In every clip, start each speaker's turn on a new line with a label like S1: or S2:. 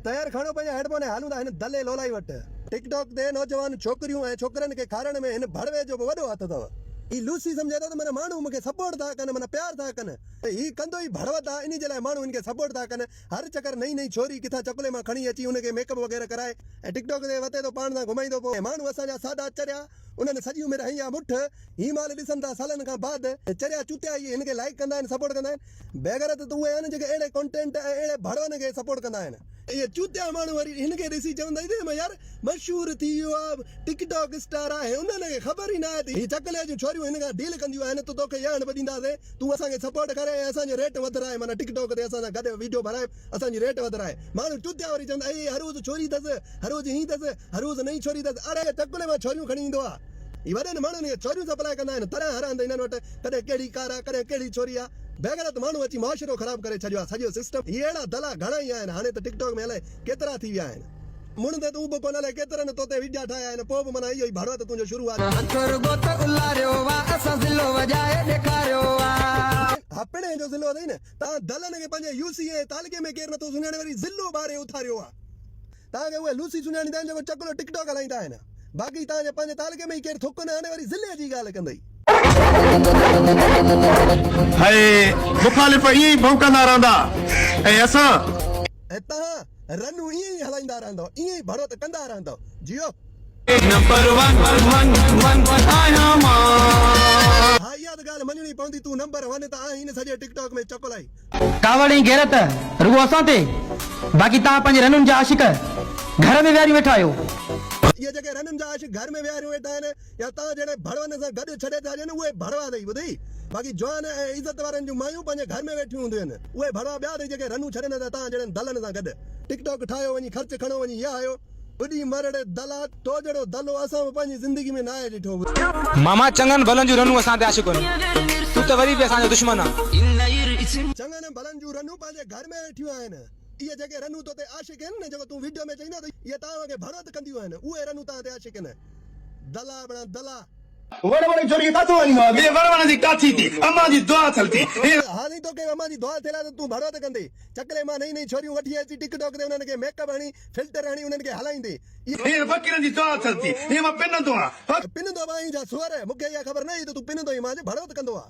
S1: تيار کڻو پنهنجا هيڊ فون ۽ هلون ٿا هن دلي لولائي وٽ. ٽڪ ٽاڪ تي نوجوان ڇوڪريون ۽ ڇوڪرن کي کارڻ ۾ هن ڀڙوي جو به وڏو هٿ اٿو. هي لوسي سمجهي ٿو ته معنيٰ ماڻهو مون کي سپورٽ ٿا ڪن معنيٰ پيار ٿا ڪن ته هي ڪندو ئي ڀڙوت آ انهي جي لاء ماڻهو هن کي سپورٽ ٿا ڪن هر چڪر نئين نئين ڇوري ڪٿان چڪلي مان کڻي اچي ان کي ميڪ اپ وغيره ڪرائي ۽ ٽڪ ٽاڪ تي وتي ٿو پاڻ سان گهمائيندو پوء ماڻهو اسان جا سادا چريا انهن سڄي عمر هنئي آ مٺ هي مال ڏسن ٿا سالن کان بعد چريا چوتيا اهي هن کي لائيڪ ڪندا آهن سپورٽ ڪندا آهن. بيغيرت ته اهي آهن جيڪي اهڙي ڪنٽينٽ ۽ اهڙي ڀڙون کي سپورٽ ڪندا آهن. اهي چوتيا ماڻهو وري هن کي ڏسي چوندا آهن يار مشهور ٿي ويو آ ٽڪ ٽاڪ اسٽار آهي انهن کي خبر ئي ناهي ته هي چڪلي جون ڇوريون هن کان ڊيل ڪنديون آهن ته توکي يهڻ به ڏينداسين تون اسان کي سپورٽ ڪر ۽ اسان جو ريٽ وڌرائي معنيٰ ٽڪ ٽاڪ تي اسان سان گڏ ويڊيو ڀرائي اسان جي ريٽ وڌرائي ماڻهو چوتيا وري چوندا اي هر روز ڇوري اٿس هر روز هين اٿس هر روز نئين ڇوري اٿس اڙي چڪلي مان ڇوريون کڻي ايندو آ. هي وڏن ماڻهن کي ڇوريون سپلاء ڪندا آهن تڏهن هر هنڌ هنن وٽ ڪڏهن ڪهڙي ڪار آ ڪڏهن ڪهڙي ڇوري آ بيغيرت ماڻهو اچي معاشرو خراب ڪري ڇڏيو آ سڄو سسٽم هي اهڙا دلا گهڻا ئي آهن هاڻي ته ٽڪ ٽاڪ ۾ الائي ڪيترا ٿي ويا آهن مڙ تي تون به ڪونه الائي ڪيترن توتي ويڊيا ٺاهيا آهن پوء به معنيٰ اهو ئي ڀڙوت تنهنجو شروع آ.
S2: هٿ رڳو ته الاريو آ اسان ضلعو وڄائي ڏيکاريو آ.
S1: ها پڻهين جو ضلعو اٿئي نه تان دلن کي پنهنجي يو سي ۽ تعلقي ۾ ڪير نٿو سڃاڻي وري ضلعو ٻاري اٿاريو آ. توهان کي اهي لوسي سڃاڻيندا آهن جيڪو چڪلو ٽڪ ٽاڪ هلائيندا آهن باقي توهان جي پنهنجي تعلقي ۾ ئي ڪير ٿڪ نه هڻي وري ضلعي جي ڳالهه ڪندئي.
S3: هي مخالف ائين ئي ڀونڪندا رهندا ۽ اسان.
S1: ۽ توهان رنون ائين ئي هلائيندا رهندؤ ائين ئي ڀڙوت ڪندا رهندؤ جيو.
S3: نمبر ون ون ون آهيان مان.
S1: ها اها ته ڳالهه مڃڻي پوندي تون نمبر ون ته آهين نه سڄي ٽڪ ٽاڪ ۾ چڪلائي.
S4: ڪاوڙ ۽ غيرت رڳو اسان تي، باقي توهان پنهنجي رنن جا عاشق گهر ۾ ويهاريون ويٺا آهيو.
S1: اهي جيڪي رنن جا عاشق گهر ۾ ويهاريون ويٺا آهن يا توهان جهڙي ڀڙون سان گڏ ڇڏي ٿا ڏين اهي ڀڙوا اٿئي ٻڌئي باقي جوان ۽ عزت وارن جون مايون پنهنجي گهر ۾ ويٺيون هونديون آهن اهي ڀڙوا ٻيا اٿئي جيڪي رنون ڇڏين ٿا توهان جهڙن دلن سان گڏ ٽڪ ٽاڪ ٺاهيو وڃي خرچ کڻو وڃي اها آهيو ٻڏي مرڙ دلا تو جهڙو دلو اسان به پنهنجي زندگي ۾ ناهي ڏٺو.
S5: ماما چڱن ڀلن جون رنون اسان تي عاشق آهن تون ته وري به اسان جو دشمن آن.
S1: چڱن ڀلن جون رنون پنهنجي گهر ۾ ويٺيون آهن اهي جيڪي رنون تو تي عاشق آهن نه جيڪو تون ويڊيو ۾ چئين ٿو ته اهي توهان کي ڀڙوت ڪنديون آهن اهي رنون توهان تي عاشق آهن دلا بڻا دلا.
S3: وڻ وڻ ڇوري کي ڪاٿو آڻيندو آ. هي وڻ وڻ جي ڪاٿي ٿي امان جي دعا ٿيل ٿي. هي.
S1: ها سائين توکي امان جي دعا ٿيل آ ته تون ڀڙوت ڪندي چڪلي مان نئين نئين ڇوريون وٺي اچي ٽڪ ٽاڪ تي انهن کي ميڪ اپ هڻي فلٽر هڻي انهن کي هلائيندي.
S3: هي فقيرن جي دعا ٿيل ٿي. هي مان پنندو آ.
S1: پنندو به آهين ڇا سوئر مون کي اها خبر نه هئي ته تون پنندو آهين مان چيو ڀڙوت ڪندو آ.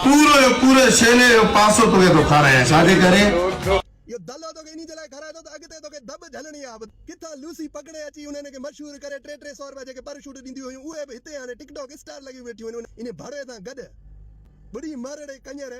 S3: پورو جو پورو شيلي جو پاسو توکي ٿو کارايان ڇا جي ڪري.
S1: اهو دلو توکي انهي جي لاء کارائي ٿو ته اڳتي توکي دٻ جهلڻي آ. ڪٿان لوسي پڪڙي اچي انهن کي مشهور ڪري ٽي ٽي سئو رپيا جيڪي پر شوٽ ڏينديون هيون اهي به هتي هاڻي ٽڪ ٽاڪ اسٽار لڳيون ويٺيون آهن انهي ڀڙوي سان گڏ. ٻڏي مر ڙي ڪڃر.